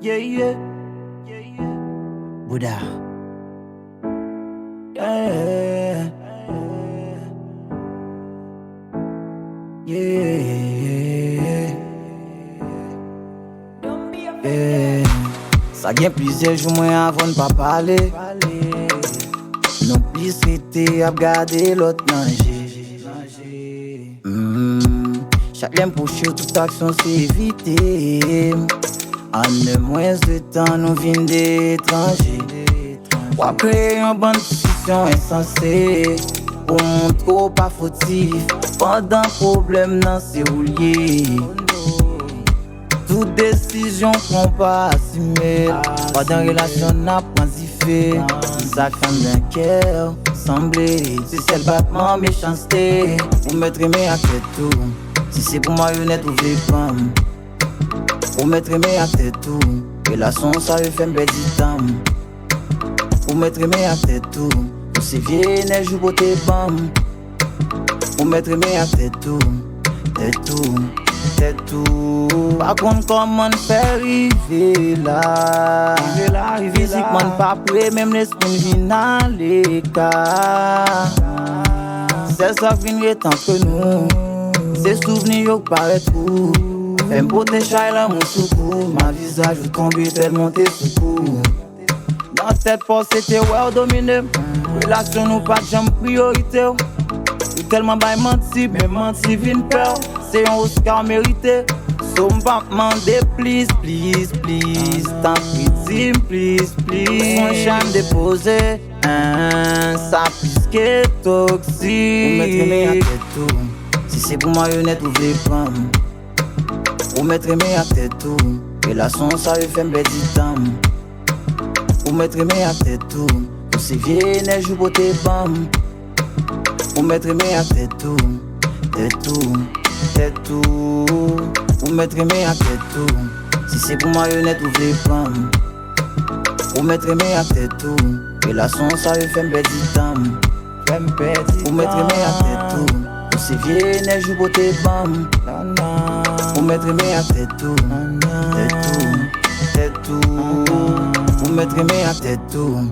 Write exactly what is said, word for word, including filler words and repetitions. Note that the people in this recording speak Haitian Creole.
Yeah, yeah. Bouda. Yeah. Yeah. Yeah. Sa gen plizyè jou mwen avè w n pa pale. Nou plis rete ap gade lòt nan je. Mm, chak lè m pwoche w, tout aksyon se evite m. An mwens de tan, nou vin de etranje. W ap kreye yon bann disisyon ensanse pou montre w pa fotif pandan pwoblèm nan se ou l ye. Tout desizyon pran w pa asime l. Pandan relasyon n ap pran dife, se sa k fè m nan kè w sanble se sèl batman mechanste. Ou mèt renmen ak tèt ou. Si se pou mayonèt ou vle pran m, ou mèt renmen ak tèt ou. Relasyon sa yo fè m pèdi tan m. Ou mèt renmen ak tèt ou. Ou se vye nèj ou pote ban m. Ou mèt renmen ak tèt ou. Tèt ou. Tèt ou. Pa konn kòman n fè rive la. Fizikman n pa pre, menm lespri n vin aleka. Sèl sa k vin ret antre nou se souvni yo k parèt ou. Fè m pote chay lanmou sou kou. Ma vizaj ou tonbe tèlman te sou kou. Nan tèt pa w se te wè w domine m. Relasyon nou pa t janm priyorite w. Ou tèlman bay manti, men manti vin pè w. Se yon Oscar w merite. So m p ap mande plis, plis, plis. Tanpri di m plis, plis. Sonje m depoze. Sa plis ke toksik. Ou mèt renmen ak tèt ou. Si se pou mayonèt ou vle pran m, ou mèt renmen ak tèt ou. Relasyon sa yo fè m pèdi tan m. Ou mèt renmen ak tèt ou. Ou se vye nèj ou pote ban m. Ou mèt renmen ak tèt ou. Tèt ou. Tèt ou. Ou mèt renmen ak tèt ou. Si se pou mayonèt ou vle pran m, ou mèt renmen ak tèt ou. Relasyon sa yo fè m pèdi tan m. Fè m pèdi tan m. Ou mèt renmen ak tèt ou. Ou se vye nèj ou pote ban m. Ou mèt renmen ak tèt ou. Tèt ou. Tèt ou. Ou mèt renmen ak tèt ou.